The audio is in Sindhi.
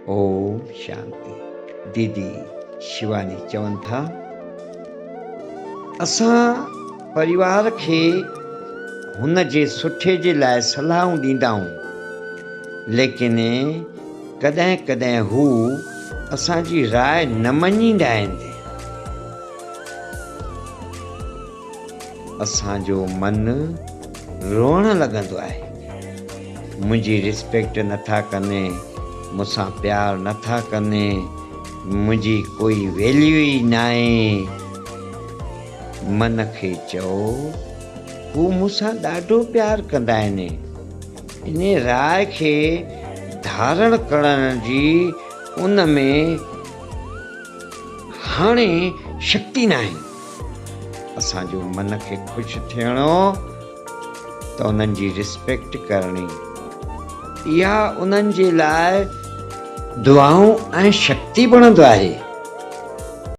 اوم شانتي. ديدي شواني چون ٿا، اسان پريوار کي هن جي سٺي جي لاء صلاحون ڏيندا آهيون، ليڪن ڪڏهن ڪڏهن هو اسان جي راء نه مڃيندا آهن. اسان جو من روئڻ لڳندو آهي. منهنجي ريسپيڪٽ نٿا ڪن، مون سان پيار نٿا ڪن، منهنجي ڪوئي ويليو ئي ناهي. من کي چئو، هو مون سان ڏاڍو پيار ڪندا آهن. انهيء راء کي ڌارڻ ڪرڻ جي ان ۾ هاڻي شڪتي ناهي. اسان جو من کي خوش ٿيڻو ته انهن جي ريسپيڪٽ ڪرڻي. اها انهن جي لاء دعائون ۽ شڪتي بڻندو آهي.